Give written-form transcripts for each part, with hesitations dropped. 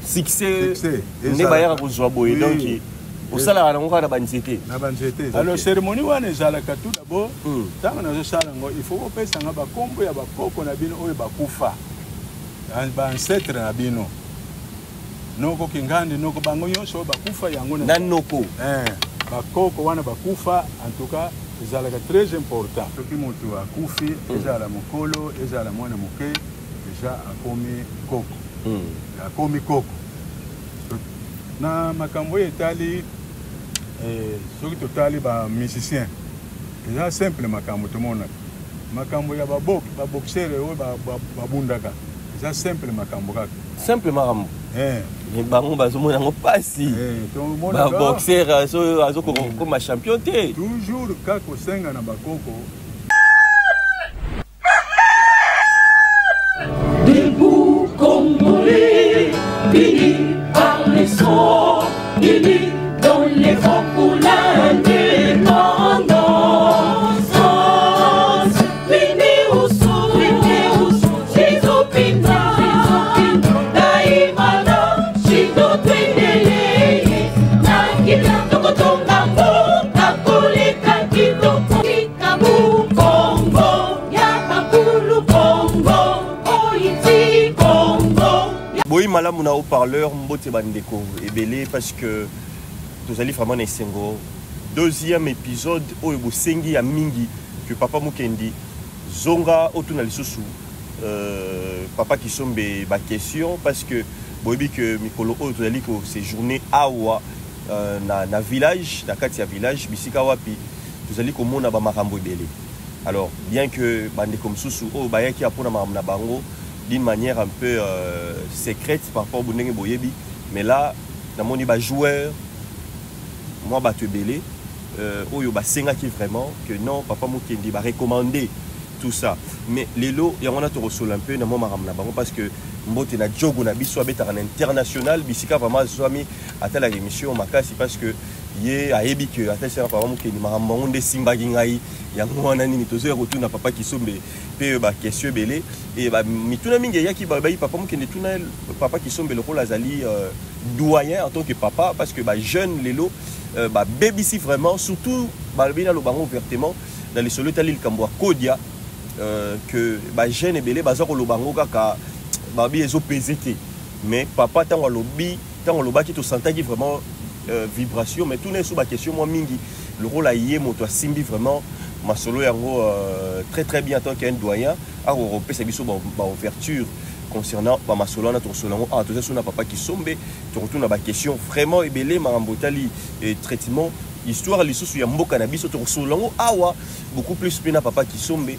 Succès nde bayaka kozwa boye, donc osalaka nango kaka na banzete. Na banzete. Alors cérémonie wana ezalaka tout d'abord, ntango nazosala yango, il faut opesanga bakombo ya bakoko na bino oyo bakufa, baancêtre na bino, noko Kingandi, noko bango nyonso oyo bakufa yango. Na noko. Bakoko wana bakufa, en tout cas ezalaka très important. Soki moto akufi, ezala mokolo, ezala mwana moke, déjà akomi koko, akomi koko. Na makambo oyo etali, soki totali bamusicien, eza simple. Makambo tomonaka, makambo ya baboxeur oyo babundaka, eza simple makambo kaka. Simple makambo. Mais bango bazomona yango mpasi, baboxeur azokoka kokoma champion te. Toujours kaka kosenga na bakoko. Debout Congolais, unis par les sons, unis dans les rangs pour l'indépendance. Unis au son, unis au son, Chizopina, Daimana, Chido Twendele, Nakita Tokotonga Mboka Koleka Kitoko, Kikabu Congo, Yabakulu Congo, Oiti Congo. Boyi malamu na haut-parleur, mbote bandeko ebele, parce que tozali vraiment na esengo. Deuxième épisode oyo bosengi ya mingi que papa Mukendi zonga otuna lisusu papa Kisombe baquestion, parce que boyebi que mikolo oyo tozali koséjourner awa na village, na kati ya village, bisika wapi tozali komona bamakambo ebele. Alors bien que bandeko mosusu oyo bayaki mpona makambo na bango d'une manière un peu secrète par rapport ndenge boyebi, mais là namoni bajoueur mwa bato ebele oyo basengaki vraiment que non, papa Mukendi barecommandé tout ça. Mais lelo yango wana tokosola mpe na mwa makambo na bango, parce que mbote na jogo na biso abetaka na international, bisika vraiment azwami, atalaka émission makasi, parce que ye ayebi ke atalisaka papa Mukendi makambo yango nde esimbaki ngai. Yango wana nini tozoya kotuna papa Kisombe mpe baquestion ebele e mituna mingi eyaki. Bayi papa Mokende, tuna papa Kisombe lokola azali doyen en tant que papa, parce que bajeune lelo babebisi vraiment, surtout balobi, naloba yango ouvertement na lisolo etali likambo ya kodia, que bajeune ebele baza koloba yango kaka, babi ezopese te. Mais papa, ntango alobi, ntango alobaki, tosantaki vraiment vibration. Mais tuna esu baquestion mwa mingi lokola ye moto asimbi vraiment masolo yango très très bien en tant qu'un doyen, akokopesa biso baouverture concernant bamasolo wana. Tokosolola yango awa. Toza so na papa Kisombe, tokotuna baquestion vraiment ebele, makambo etali traitement, histoire lisusu ya mboka na biso, tokosolola yango awa beaucoup plus mpe na papa Kisombe.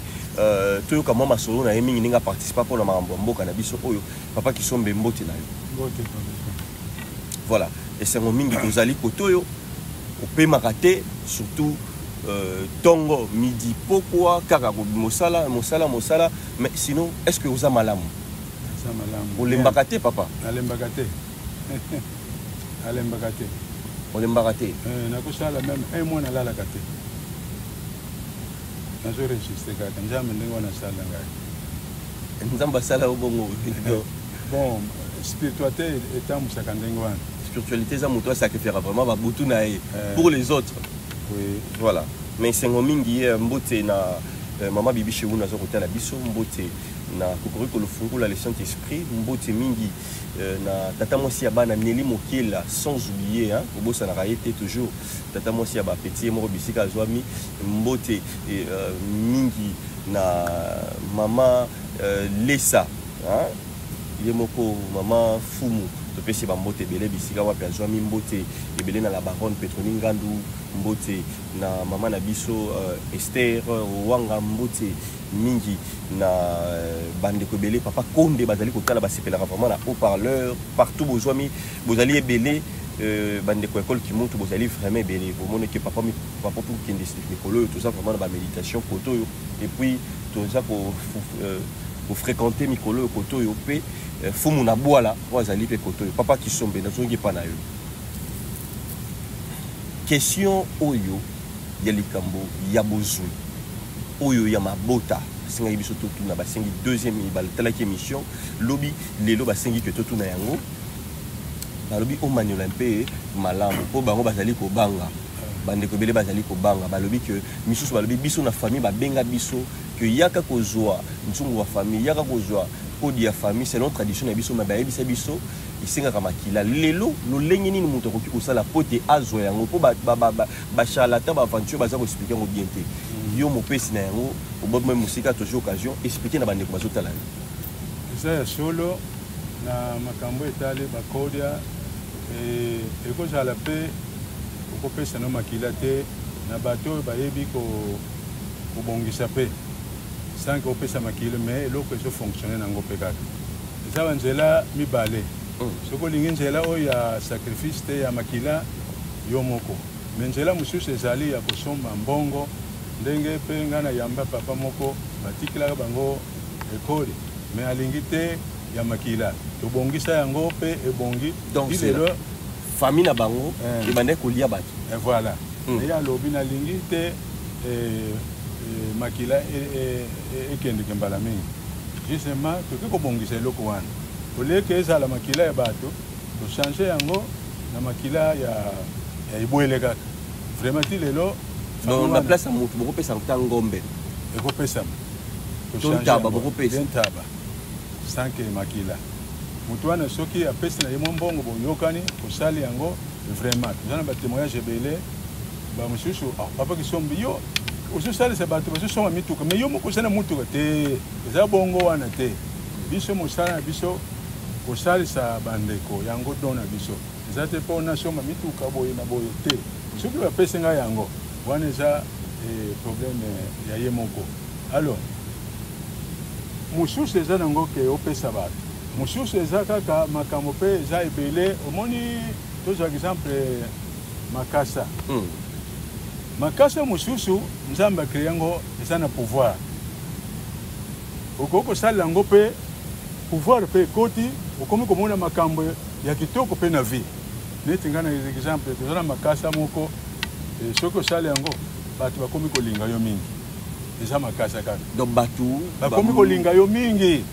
Toyoka mwa masolo na ye mingi, ndenge aparticipa mpona makambo ya mboka na biso oyo. Papa Kisombe, mbote na yo. Mbote. Voilà, esengo mingi tozali kote oyo opemaka te, surtout ntongo, midi, pokwa, kaka mosala, mosala, mosala. Mais sinon, est ce que oza malamu? Eza malamu. Olembaka te, papa? Nalembaka te, nalembaka te. Olembaka te? Nakosala même un mois nalalaka te, nazoresiste kaka. Nzambe ndenge wana asala ngai. Nzambe asala yo bongo? Bon, spiritualité etambwisaka ndenge wana. Spiritualité eza moto asacrifiaka vraiment babutu na ye pour les autres. Oui. Voilà, mais esengo mingi. Mbote na mama Bibi Sheuna aza kotala biso, mbote na Kokoriko Lofungula le Saint Esprit, mbote mingi na tata mwasi ya bana Neli Mokela, sans oublier, hein, kobosanaka ye te, toujours tata mwasi ya bapeti ye moko bisika azwami. Mbote mingi na mama Lesa, hein, ye moko mama Fumu, topesi bambote ebele bisika wapi azwami. Mbote ebele na la baronne Petroni Ngandu, mbote na mama na biso Esther Wanga, mbote mingi na bandeko ebele, papa Konde, bazali kotala, basepelaka vraiment na haut parleur partout bozwami, bozali ebele. Bandeko ekole Kimuntu, bozali vraiment ebele. Bomoni ke papa, papa Mokende, mikolo oyo toza vraiment na baméditation kote oyo, et puis toza kofréquente mikolo oyo kote oyo mpe fumu na bwala oyo azali mpe kote oyo. Papa Kisombe, nazongi epa na yo. Question oyo ya likambo ya bozwi oyo ya mabota, basengaki biso totuna, basengi deuxième, batalaki émission lobi, lelo basengi ke totuna yango. Balobi omanyola mpe malamu mpo bango bazali kobanga. Bandeko ebele bazali kobanga, balobi que misusu balobi biso na famille babenga biso que yaka kozwa nzungu ya famille, yaka kozwa kodi ya famille selon tradition na biso, mais bayebisa biso esengaka makila. Lelo lolenge nini moto akoki kosala mpo te azwa yango? Mpo ba charlatan, ba aventure baza koexpliquer yango bien te. Yo mopesi na yango obomi mosika, tozwi occasion expliquer na bandeko bazotala yo. Eza ya solo na makambo etali bakodia, ekozala mpe okopesa no makila te na bato oyo bayebi kobongisa mpe sans que opesa makila, mais eloko ezofonctionne nango mpe kaka. Eza banzela mibale. Soki olingi nzela oyo ya sacrifice te, ya makila yo moko, mais nzela mosusu ezali ya kosomba mbongo. Ndenge mpe ngai nayamba papa moko, batikelaka bango ekoli, mais alingi te ya makila, tobongisa yango mpe ebongi. Donc lelo famille na bango ebandaki kolia bato. Voilà. Ye alobi nalingi te makila ekendeke mbala mingi. Justement, tokoki kobongisa eloko wana, oleke ezala makila ya bato, tochange yango na makila ya ebwele kaka. Vraiment, ti lelo. Donc na place ya motu bokopesa ta ngombe? Ekopesama. To ntaba bokopesa? Ntaba, sans que makila. Motu wana soki apesi na ye mwa mbongo, boyokani, osali yango. Vraiment, toza na batémoignage ebele. Bamosusu: "Oh, papa Kisombi, yo ozosalisa bato bazosomba mituka, mais yo moko oza na mutuka te." Eza bongo wana te. Biso mosala na biso kosalisa bandeko, yango don na biso. Eza te mpo nasomba mituka boye na boye te. Soki bapesi ngai yango wana, eza problème ya ye moko. Alors mosusu eza nango ke opesa bato, mosusu eza kaka makambo mpe eza ebele. Omoni, tozwaka exemple makasa. Makasa mosusu Nzambe acréer yango, eza na pouvoir. Okoki kosalela yango mpe pouvoir mpe ekoti, okomi komona makambo ya kitoko mpe na vie. Neti ngai na exemple, toza na makasa moko, soki osali yango, bato bakomi kolinga yo mingi. Eza makasa kaka. Donc bato bakomi kolinga yo mingi.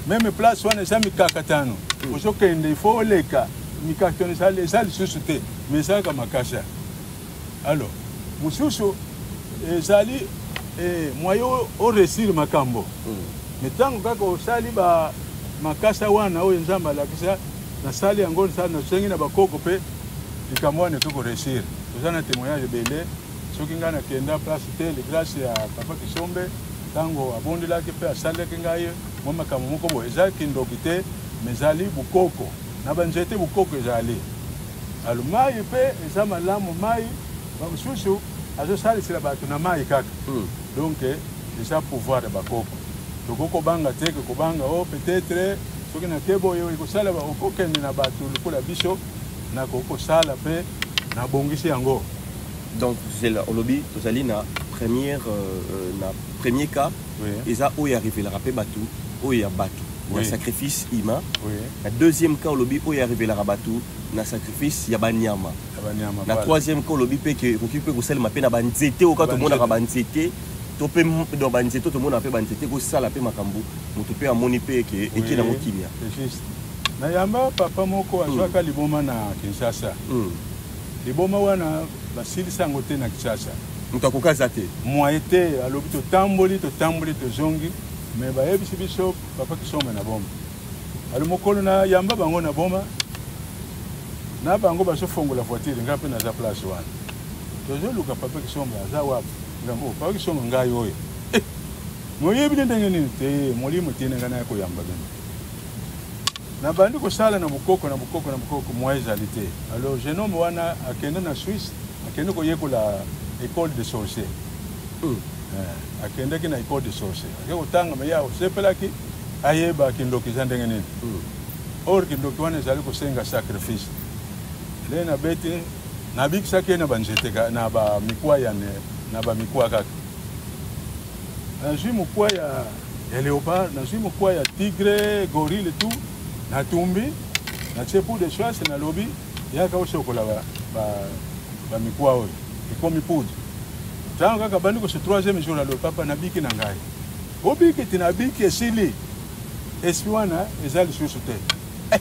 Même place wana eza mikakatano, ozokende, il faut oleka mikakatano, eza lisusu te, mais ezalaka makasa. Alors mosusu ezali moyen oréussir makambo. Mais ntango kaka osali ba makasa wana oyo Nzambe alakisa, nasali yango, nasengi na bakoko, mpe likambo wana ekoki koréussir. Toza na témoignage ebele. Soki ngai nakenda place te, le grâce ya papa Kisombe, ntango abondelaki mpe asalelaki ngai mwa makambo moko boye. Eza kindoki te, mais ezali bukoko na banzete. Bukoko ezali alo mai mpe eza malamu. Mai bamosusu azosalisela bato na mai kaka. Donc eza pouvoir ya bakoko. Tokoki kobanga te ke kobanga o peut-être soki nake boye ekosala. Okokende na bato lokola biso, nakoki kosala mpe nabongisi yango. Donc zela, olobi tozali na première na premier cas. Eza oyo arrivelaka mpe bato, oyo ya bato na sacrifice humain. Na deuxième cas, olobi oyo arrivelaka bato na sacrifice ya banyama. Na troisième cas, olobi mpe ke ekoki mpe kosalema mpe na banzete oyo kaka tomonaka, banzete to mpe donc banzete tomonaka mpe, banzete kosala mpe makambo, moto mpe amoni mpe ke eke nango kimia. Nayamba papa moko azwaka liboma na Kinshasa. Liboma wana basilisa yango te na Kinshasa. Moto akoki aza te. Moye te. Alobi totamboli, totamboli, tozongi, mais bayebisi biso papa Kisombe na Boma. Alo mokolo na yamba bango na Boma, na bango bazofongola voiture, ngai mpe naza place wana. Tozoluka papa Kisombe, aza wapi? Ngambo papa Kisombe, ngai oyo. Eh, moyebi nde ndenge nini te? Molimo etindi ngai naya koyamba bino. Nabandi kosala na bokoko, na bokoko, na bokoko, mwa ezali te. Alors jeune homme wana akende na Suisse, akende koyekola école de sorcier. Akendaki na école de sorcier, ake kotanga, mais ye osepelaki ayeba kindoki eza ndenge nini. Or kindoki wana ezali kosenga sacrifice. Nde nabeti, nabikisaki ye na banzete, na bamikwa ya na bamikwa kaka. Nazwi mokwa ya léopard, nazwi mokwa ya tigre, gorille, tout, natumbi, natie poudre de chasse. Nalobi yaka osokola bamikwa oyo, ekomi poudre. Ntango kaka bandi koso, troisième jour, alobi: "Papa, nabiki na ngai." Obiki ti nabiki, esili, esprit wana eza lisusu te. Eh,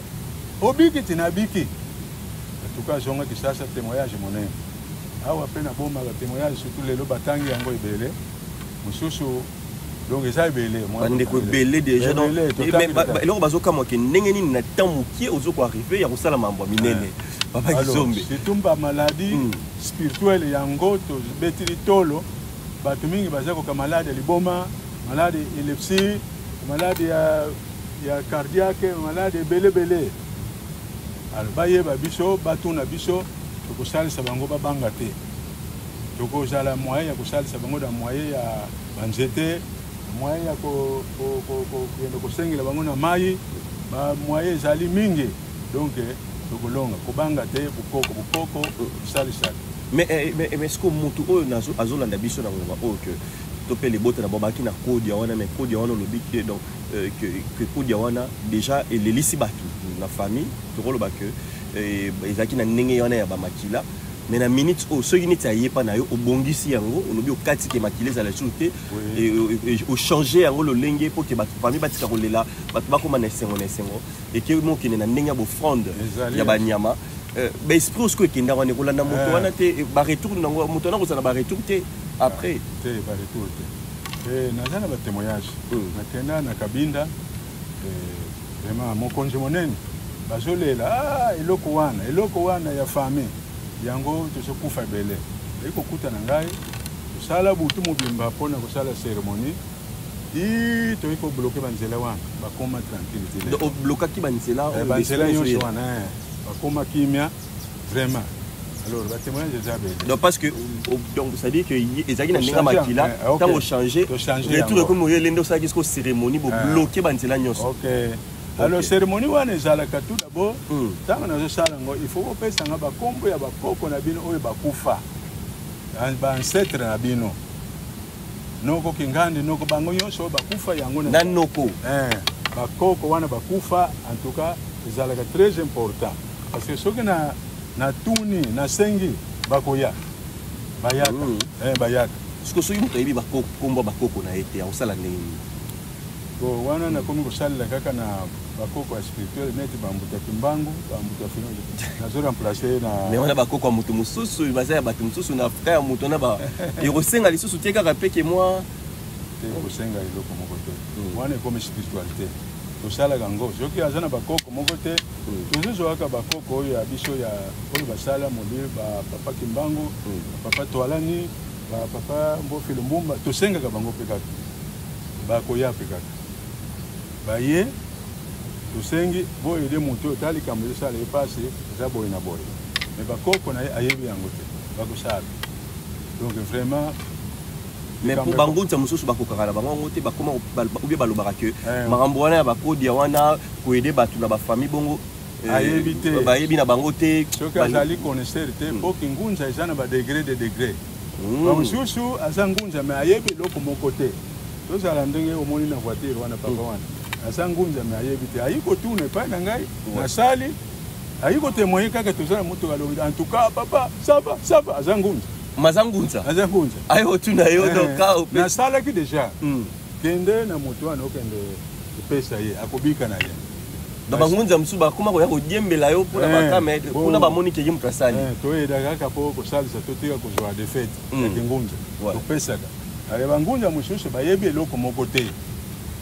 obiki ti nabiki. Tout cas zonga Kinshasa, témoignage monene. Awa mpe nabomaka témoignage, surtout lelo batangi yango ebele mosusu, donc eza ebele. Bandeko ebele déjà. Donc eloko bazokamwa ke ndenge nini na temps mokie ozo koarrive ya kosala mambo ya minene, papa Kizombe. Surtout bamaladie spirituelle, yango tobetili tolo. Bato mingi baza koka malade ya liboma, malade épilepsie, malade ya cardiaque, malade ebele ebele. Alors bayeba biso, batuna biso, tokosalisa bango, babanga te. Tokozala moyen ya kosalisa bango na moyen ya banzete, moyen ya kokende kosengela bango na mai, bamoyen ezali mingi. Donc tokolonga, kobanga te, bokoko, bokoko esalisaka. Mais est-ce que motu oyo azolanda biso na ngonga oyo, ke to mpe libota na bango baki na kodia wana, mais kodia wana olobi ke donc que kodia wana déjà elelisi bato na famille, tokoloba ke ezalaki na ndenge wana ya bamakila, mais na minute oyo, soki neti ayepa na yo, obongisi yango, olobi okati ke makila ezala lisusu te, ochange yango lolenge mpo ke bato famille batika kolela, bato bakóma na esengo, na esengo, eke mokende na ndenge ya baoffrande ya banyama, baesprit osiko ekenda wana ekolanda moto wana te, baretour nango moto wana kozala na baretour te après? Te, baretour te. Naza na batémoignage. Nakenda na Kabinda, vraiment mokonzi monene, bazolela: ah, eloko wana, eloko wana ya famille yango, tozokufa ebele. Ayi kokuta na ngai, tosala butu mobimba mpona kosala cérémonie ti toyi kobloquer banzela wana, bakoma tranquille. Te, oblokaki banzela? Banzela nyonso wana, bakoma kimia vraiment. Alors batémoignage eza ebele. Donc parce que, donc c'est à dire que ezalaki na ndenge makila, ntango ochange, retour ekomi oyele nde osalaki siko cérémonie, bobloquer banzela nyonso. Ok, alors cérémonie wana ezalaka tout d'abord, ntango nazosala yango, il faut kopesanga bakombo ya bakoko na bino oyo bakufa, baancêtre na bino, noko Kingandi, noko, bango nyonso oyo bakufa yango. Na noko. Bakoko wana bakufa, en tout cas ezalaka très important, parce que soki na natuni, nasengi, bakoya, bayaka. Bayaka. Siko soki moto ayebi kombo bakoko na ye te, akosala ndenge nini? Bo wana nakomi kosalela kaka na bakoko ya spirituel, neti bambuta Kimbangu, bambuta Fino, nazo remplace na Mais wana bakoko ya moto mosusu, baza ya bato mosusu na Afrika ya moto wana, ekosenga lisusu te kaka peke mwa? Te, kosenga eloko moko te. Wana ekomi spiritualité, tosalaka yango. Soki aza na bakoko moko te, tozozwaka bakoko oyo ya biso, ya oyo basala moli, bapapa Kimbangu, bapapa Twalani, bapapa Mbofilo Mbumba, tosengaka bango mpe kaka, bakoya mpe kaka. Baye, tosengi boyede moto oyo, tala likambo ezosala ye pasi, eza boye na boye, mais bakoko na ye ayebi yango te, bakosala. Donc vraiment. Mais po bangunza mosusu bakokaka na bango yango te, bakoma obie balobaka ke makambo wana ya bakodia wana, koaider bato na bafamille bongo. Ayebi te. Bayebi na bango te. Soki azali connaisseur te, mpo kingunza eza na badegré de degré. Bamosusu aza ngunza mais ayebi eloko moko te. Tozala ndenge omoni na voiture wana, papa wana aza ngunza mais ayebi te, ayi kotuna epai na ngai, nasali, ayi kotémoigner kaka, toza na motuka, alobi: "En tout cas papa, ça va, ça va." Aza ngunza. Maza ngunza. Aza ngunza. Ayi kotuna yo, donc nasalaki déjà, kende na moto wana, okende kopesa ye, akobika na ye. Donc bangunza mosusu bakóma koya kodiembela yo mpona bakame kuna, bamoni keki moto asali. Toyeda kaka mpo kosalisa, totika kozwa défaite ya kingunza. Topesaka aye bangunza mosusu bayebi eloko moko te,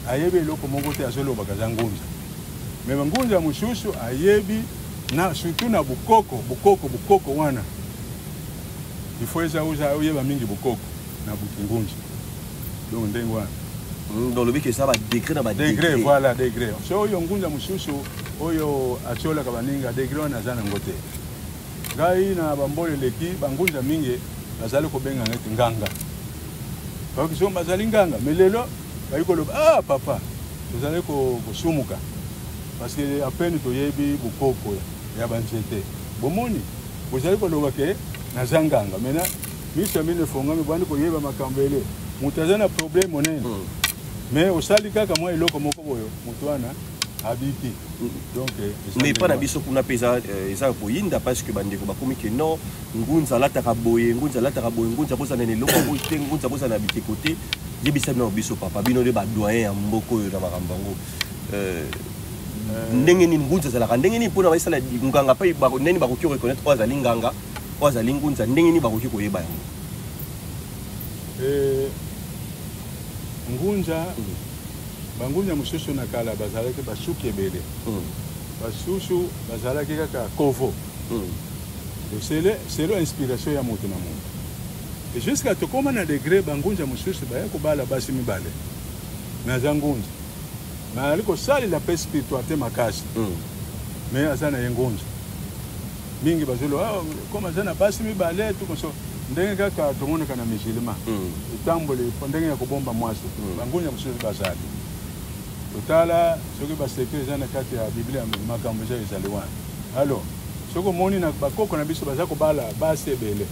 ayebi eloko moko te, azolobaka aza ngunza. Mais bangunza mosusu ayebi na surtout na bokoko, bokoko, bokoko wana il faut eza oza oyeba mingi bokoko na bukingunza, donc ndenge wana. Donc olobi ke eza badegré na badegré. Voilà, degré. So oyo ngunza mosusu oyo atiolaka baninga, degré wana aza nango te. Ngai na bambolo eleki, bangunza mingi bazali kobenga neti nganga, so bazali nganga, mais lelo bayi koloba: "Ah papa, tozali kosumuka parce que à peine toyebi bokoko ya banzete. Bomoni, bozali koloba ke naza nganga, maintenant miso ya mino efongami, bwandi koyeba makambo ele." Moto aza na problème monene, mais osali kaka mwa eloko moko boyo, moto wana abiki. Donc mais epa na biso kuna mpe eza koyinda, parce que bandeko bakomi ke non, ngunza alataka boye, ngunza alataka boye, ngunza kozala na eloko yango te, ngunza kozala na bikeko te. Yebisa bino biso, papa, bino nde badoyen ya mboka oyo na makambo yango. Ndenge nini ngunza azalaka, ndenge nini mpona basala nganga mpe ndenge nini bakoki reconnaître oyo azali nganga, oyo azali ngunza, ndenge nini bakoki koyeba yango? Ngunza, bangunza mosusu na kala bazalaki basuki ebele, basusu bazalaki kaka kovo. Selon inspiration ya moto na moto, et jusqu'à tokóma na degré bangunza mosusu baya kobala basi mibale. Mais aza ngunza, mais azali kosalela mpe spiritualité makasi, mais aza na ye ngunza. Mingi bazoloba, ah, comme aza na basi mibale, tukoso ndenge kaka tomonaka na musulman, etamboli ndenge ya kobomba mwasi. Bangunza mosusu bazali totala soki basecret eza na kati ya Biblia, makambo eza ezali wana. Alors soki omoni na bakoko na biso baza kobala basi ebele,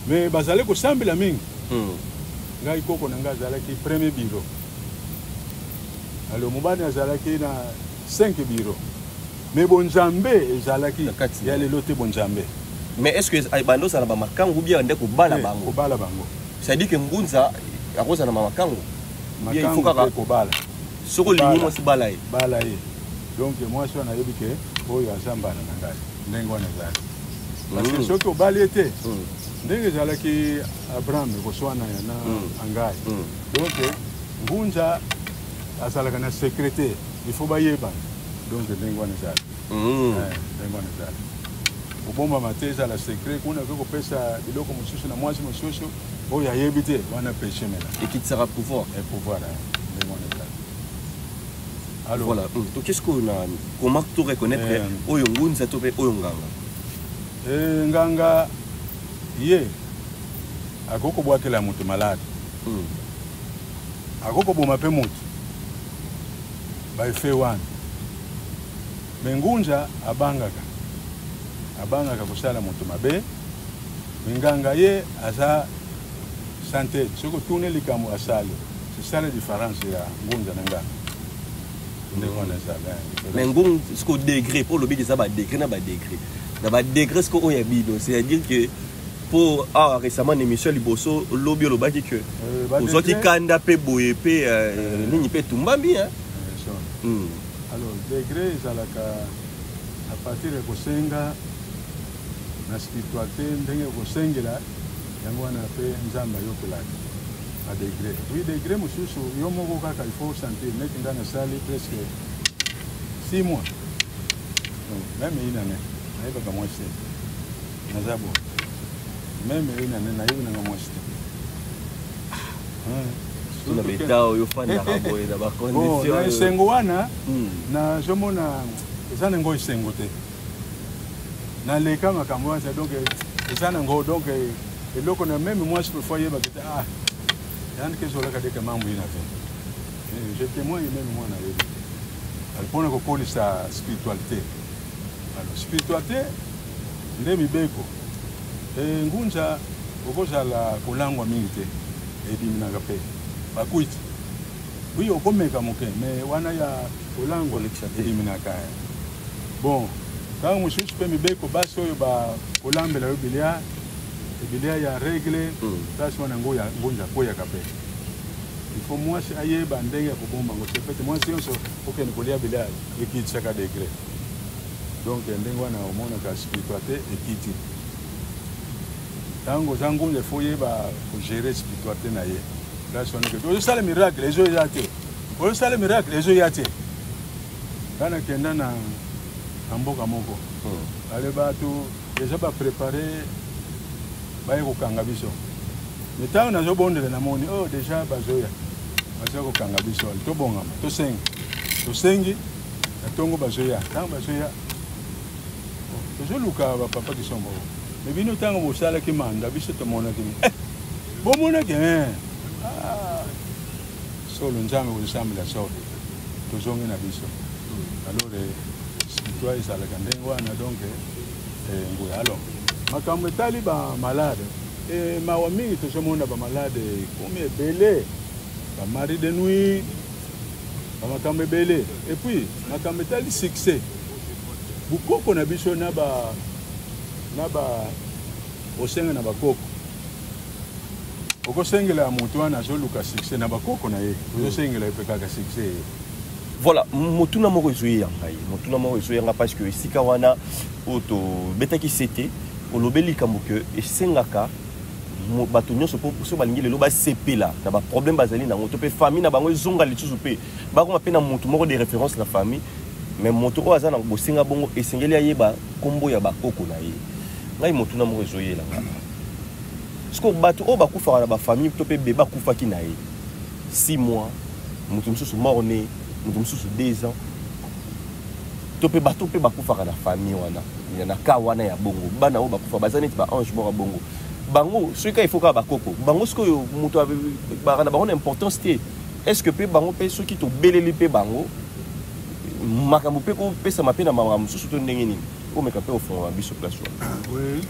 mais bazali kosambela mingi. Ngai, koko na ngai azalaki premier bureau. Alors mobali azalaki na 5 bureau, mais bonzambe ezalaki Na kati. Ya lelo te, bonzambe. Mais est ce que bando ozala bamakangu ou bien nde kobala bango? Kobala bango. C'est à dire que ngunza akozala na bamakangu ou bien il faut Makangu kaka mpe kobala. Soki olingi Kobala. mwasi, bala ye. Bala ye. Donc mwasi wana ayebi ke oyo aza mbana na ngai, ndenge wana ezali, parce que soki obali ye te, ndenge ezalaki Abraham ekoswana ya na angai. Donc ngunza azalaka na secret te, il faut bayebana. Donc ndenge wana ezali. Ndenge wana ezali, kobombama te, ezala secret. Kuna okoki kopesa biloko mosusu na mwasi mosusu oyo ayebi te, wana péché mena. Ekitisaka pouvoir. E pouvoir, ndenge wana ezali. Alors Voilà. Donc qu'est-ce qu'on a, comment to reconnaître oyo ngunza to mpe oyo nganga? Nganga ye akoki kobwakela moto malade, akoki koboma mpe moto, baeffet wana. Mais ngunza abangaka, abangaka kosala moto mabe. Mais nganga ye aza sante, soki otuni likambo, asali. C'est ça la différence ya ngunza na nganga, ndenge wana ezala. Mais ngunza siko degré mpo olobi eza badegré na badegré na badegré, siko oyo ya bino, c'est à dire que mpo awa récemment na émission ya liboso lobi olobaki que ozwaki kanda mpe boye mpe nini mpe etumbami, hein? Alors degré ezalaka à partir ya kosenga na spiritualité, ndenge ya kosengela yango wana mpe Nzambe ayokelaka badegré. Oui, degré mosusu yo moko kaka il faut sentir. Neti nga nasali presque 6 mois, donc même une année nayebaka mwasi te. Naza bo même une année nayebi nanga mwasi te. Na beta oyo ofandaka boye na bacondition? Na esengo wana nazomona eza nango esengo te. Naleka makambo wana, donc eza nango, donc eloko na même mwasi parfois yebaka te. Ah, yani kezolaka deke mambo ina te, je témoigne, même mwana ayebi. Mpona kokolisa spiritualité, alors spiritualité nde mibeko. Ngunza okozala kolangwa mingi te, ebiminaka mpe bakwiti. Oui, okomeka moke, mais wana ya kolangwa ebiminaka. Bon, ntango mosusu mpe mibeko, basi oyo bakolambela yo bilia, ebilia ya règle, place wana ngunza akweyaka mpe. Il faut mwasi ayeba ndenge ya kobomba yango te, pete mwasi nyonso okende kolia bilia ekitisaka degré. Donc ndenge wana omonaka spiritualité ekiti. Ntango oza ngunza, il faut oyeba kogérer spiritualité na ye. Place wana ozosala miracle ezoya te, ozosala miracle ezoya te. Nga nakenda na mboka moko, ale bato deja baprépare baye kokanga biso. Mais ntango nazobondela, namoni oh, deja bazoya, bazoya kokanga biso. Ale tobongama, tosengi, tosengi na ntongo, bazoya. Ntango bazoya, tozoluka bapapa Kisombo. Mais bino ntango bosalaki manda, biso tomonaki eh, bomonaki eh. Ah, solo Nzambe kozosambela solo, tozongi na biso. Alors spirituel ezalaka ndenge wana. Donc nguya. Alors makambo etali bamalade, mawa mingi tozomona bamalade ekomi ebele, bamari de nuit, bamakambo ebele. Et puis makambo etali succès, bokoko na biso na ba osenga na bakoko, okosengela moto wana azoluka succès na bakoko na ye, ozosengela ye mpe kaka succès ye. Voilà, motuna moko ezoyeya ngai, motuna moko ezoya nga, parce que esika wana oyo tobetaki sete, olobeli likambo ke esengaka bato nyonso mpo so balingi lelo basepela na baproblème bazali nango, to mpe famille na bango ezonga lisusu, mpe bakoma mpe na motu moko de référence na famille. Mais moto oyo aza na bosenga bongo esengeli ayeba nkombo ya bakoko na ye. Ngai motuna moko ezoyela nga siko, bato oyo bakufaka na bafamille, to mpe bebe akufaki na ye 6 mois, moto mosusu mort né, moto mosusu 2 ans, to mpe bato mpe bakufaka na famille wana, na ka wana ya bongo, bana oyo bakufa baza neti baange moko ya bongo. Bango soki kaka ifo kaka bakoko bango, sikoyo moto baka na bango na importance te. Est ce que mpe bango mpe soki tobeleli mpe bango, makambo mpe kopesama mpe na makambo mosusu, to ndenge nini? Omeka mpe ofongola biso place wana. Oui,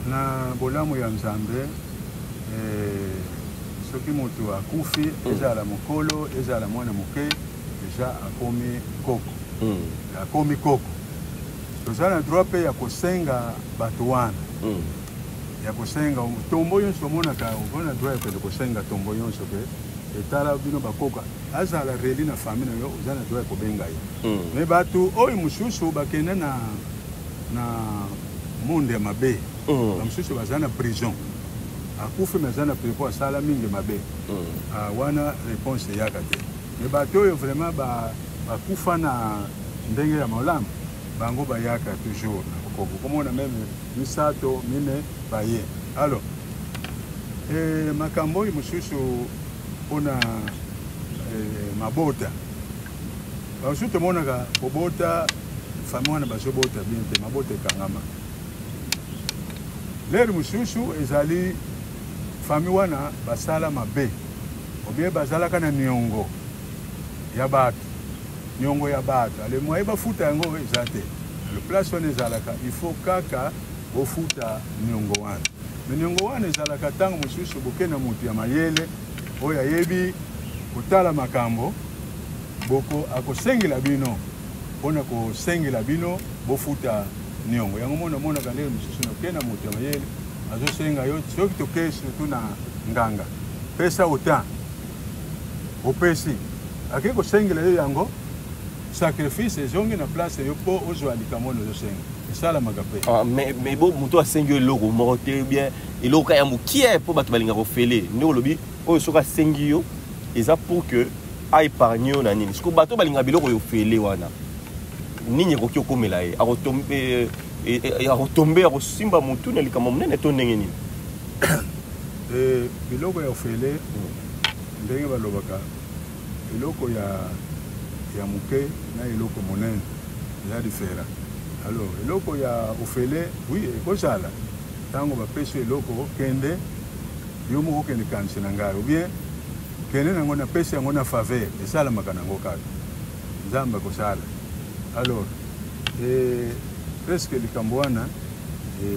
na bolamu ya Nzambe, soki moto akufi, ezala mokolo, ezala mwana moke, deja akomi koko. Akomi koko, toza na droit mpe ya kosenga bato wana, ya kosenga tombo nyonso. Omonaka oza na droit ya kende kosenga tombo nyonso ke etala bino bakoka, azala reli na famille na yo, oza na droit ya kobenga ye. Mais bato oyo mosusu bakende na monde ya mabe, bamosusu baza na prison, akufi me aza na prison, asala mingi mabe. Ah, wana réponse eyaka te. Mais bato oyo vraiment bakufa na ndenge ya malamu, bango bayaka toujours na bokoko, komona même misato, mine baye. Alors, makambo oyo mosusu mpona mabota, bamosusu tomonaka kobota, famille wana bazobota bien te, mabota ekangama. Lere mosusu ezali famille wana basala mabe, obie bazalaka na niongo ya bato, niongo ya bato, ale moye bafuta yango eza te. Le place wana ezalaka, il faut kaka bofuta niongo wana. Me niongo wana ezalaka ntango mosusu boke na moto ya mayele oyo ayebi kotala makambo, boko akosengela bino mpona kosengela bino bofuta niongo yango. Mona omonaka ndenge mosusu noke na moto ya mayele, azosenga yo, soki toke surtout na nganga, pesa autant, opesi, ake kosengela yo yango, sacrifice ezongi na place yo mpo ozwa likambo wana ozosenga. Esalamaka mpe. Ah, mais bo moto asengi yo eloko moko te, bien eloko kaka ya mokie, mpo bato balingaka ofele nde olobi oyo soki asengi yo eza pour que aépargne yo na nini. Siko bato balingaka biloko oyo ofele wana, nini ekoki okomela ye? Akotombe, akotombe, akosimba motu na likambo monene, to ndenge nini? Biloko ya ofele, ndenge balobaka, eloko ya moke na eloko monene eza différent. Alors, eloko ya ofele, oui, ekozala ntango bapesi eloko, kende yo moko, kende kanisi na ngai, ou bien kende nango, napesi yango na faveur. Esalamaka nango kaka, Nzambe akosala. Alors, presque likambo wana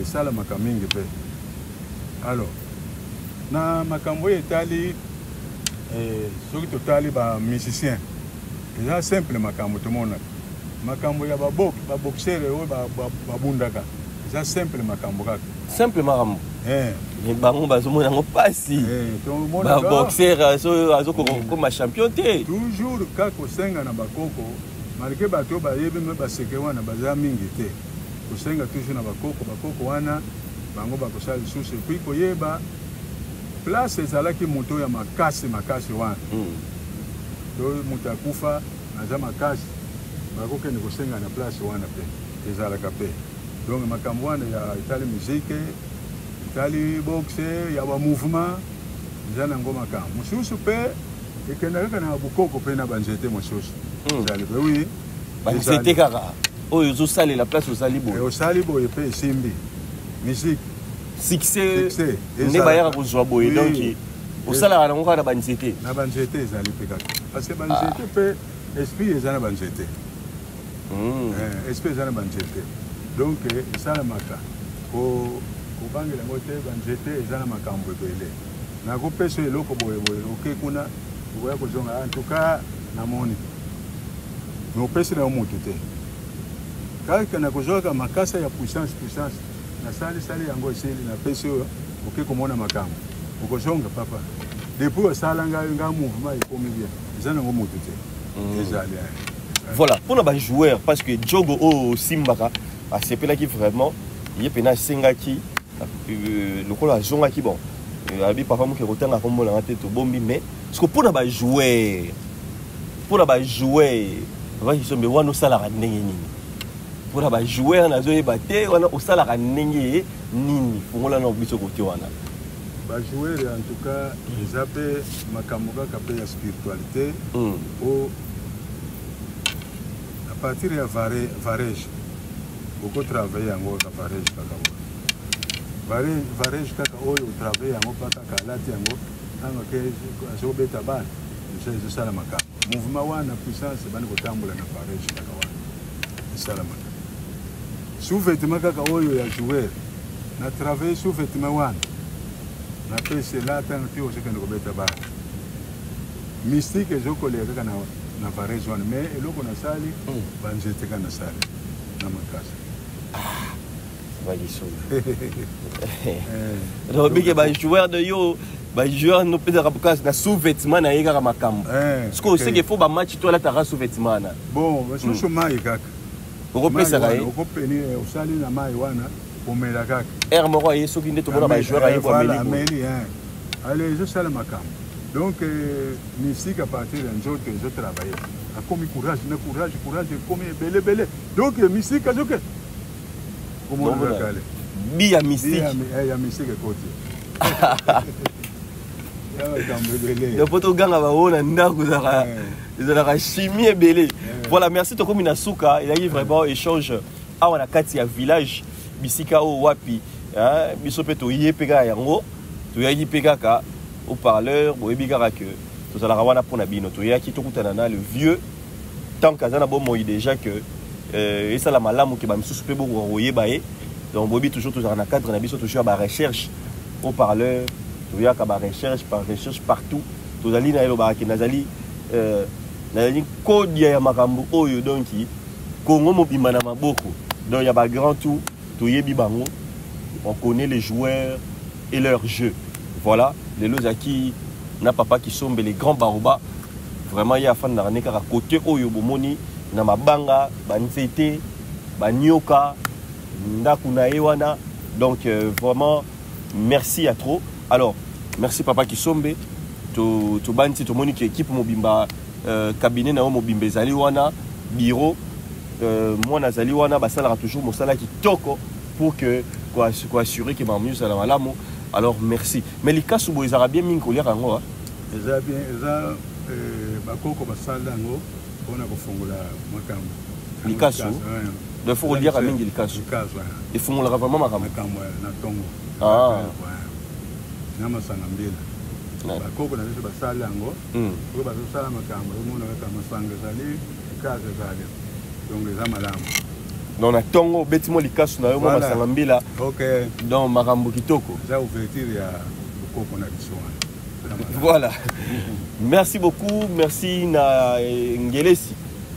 esalamaka mingi mpe. Alors, na makambo oyo etali, soki totali bamusicien, eza simple makambo tomonaka, makambo ya baboxeur oyo babundaka, eza simple makambo kaka. Simple makambo. Mais bango bazomona yango mpasi. Baboxeur azokoka kokoma champion te. Toujours kaka kosenga na bakoko, malgré bato oyo bayebi me baseke wana baza mingi te. Kosenga toujours na bakoko, bakoko wana bango bakosala lisusu. Et puis koyeba place ezalaki moto ya makasi makasi wana, to moto akufa aza makasi, bakokende kosenga na place wana mpe ezalaka mpe. Donc makambo wana ya etali musique, etali boxe, ya bamouvement, eza nango makambo mosusu mpe ekenda kaka na bokoko mpe na banzete mosusu. Ezali mpe, oui. Banzete kaka oyo ozosalela place ozali boye. Osali boye mpe esimbi, musique. Succès nde bayaka kozwa boye. Donc osalaka nango kaka na banzete. Na banzete ezali mpe kaka, parce que banzete mpe esprit eza na banzete. Esprit eza na banzete, donc esalamaka, kobangela yango te. Banzete eza na makambo ebele. Nakopesa eloko boye boye, oke kuna, okoya kozonga, en tout cas namoni, mais opesi na yo motu te. Kaka nakozwaka makasa ya puissance, puissance, nasalisali yango, esili, napesi oyo, oke komona makambo, okozonga, papa, depuis osala ngai nga mouvement ekomi bien. Eza nango motu te. Ezali. Voilà, mpona bajoueur, parce que jogo oyo osimbaka asepelaki vraiment, ye mpena asengaki lokola azongaki, bon, abi papa moke kotanga kombo nanga te, tobombi. Mais parce que mpona bajoueur, papa Kisombe, wana osalaka ndenge nini mpona bajoueur? Nazoyeba te wana osalaka ndenge nini. Fongola na biso kote wana. Bajoueur, en tout cas, eza mpe makambo kaka mpe ya spiritualité. O à partir ya varege, okotravaille yango kaka, varege kaka oyo, varege kaka oyo, otravaille yango mpa kaka alati yango, ntango ke azobeta bale, eza ezosala makambo, mouvement wana, puissance ebandi kotambola na varege kaka wana, esalamaka. Sous-vêtement kaka oyo ya joueur, na travaille sous-vêtement wana, napesi elata ti ozokende kobeta bale, mystique ezokoleka kaka na varese wana. Mais eloko nasali, banzete kaka nasali na makasi. Balisumu donc bajoueur de yo, bajoueur nopesaka kasi na sous-vêtement na ye kaka makambo. Sikoyo oseke fo bamatch to alataka sous-vêtement wana? Bon, basusu mai kaka. Okopesaka ye? Okopeni, osali na mai wana, omela kaka. Aire moko aye, soki nde tomona bajoueur aye. Ameli. Ameli, ale ezosala makambo. Donc mystique à partir ya nzoto ezotravaille, akomi courage na courage, courage ekomi ebele ebele. Donc mystique azoke komona kaka ale. Bi ya mystique. Ya mystique ekoti ya makambo ebele. Donc po toganga bango na ndako, ezalaka chimie ebele. Voilà, merci. Tokomi na suka. Ezalaki vraiment échange awa na kati ya village, bisika oyo wapi biso mpe toye mpe kaka yango, toyaki mpe kaka haut-parleur. Boyebi kaka ke tozalaka wana mpona bino. Toyaki tokutana na le vieux tant qu'aza na bomoi déjà, que esala malamu ke bamisusu mpe bokoka koyeba ye. Donc boyebi toujours, tozalaka na cadre na biso toujours ya barecherche. Haut-parleur, toyaka barecherche par recherche partout. Tozali na elobaka ke nazali kodia ya makambo oyo, donc Kongo mobimba na maboko. Donc ya bagrand tout, toyebi bango, on connaît les joueurs et leur jeu. Voilà, lelo ezalaki na papa Kisombe, les grands baoba. Vraiment, ye afandaka ne kaka côté oyo bomoni na mabanga, banzete, banyoka, ndako na ye wana. Donc vraiment merci à trop. Alors merci papa Kisombe. Tobandi, tomoni ke équipe mobimba, cabinet na yo mobimba ezali wana, bureau, mwana azali wana, basalaka toujours mosala kitoko pour que koassurer ke makambo nyonso ezala malamu. Alors merci. Mais likasu boye ezalaka bien mingi koliaka yango, ah? Eza bien, eza bakoko basala yango mpona kofongola makambo. Likasu? Donc faut koliaka mingi likasu? Likasu. Efungolaka vraiment makambo? Makambo na ntongo. Ah. Na masanga mbila, bakoko na biso basala yango oyo bazosala makambo, omona kaka masanga ezali, likasu ezali, donc eza malamu. Donc na ntongo obeti mwa likasu na yo, mwa masanga mbila. Ok. Donc makambo kitoko. Eza ouverture ya bokoko na biso wana. Voilà, merci beaucoup. Merci na Ngelesi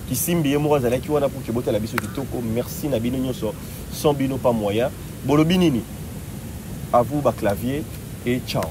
Kisimbi, ye moko azalaki wana pour ke botala biso kitoko. Merci na bino nyonso, sans bino pas moyen. Bolobi nini? À vous baclavier et ciao.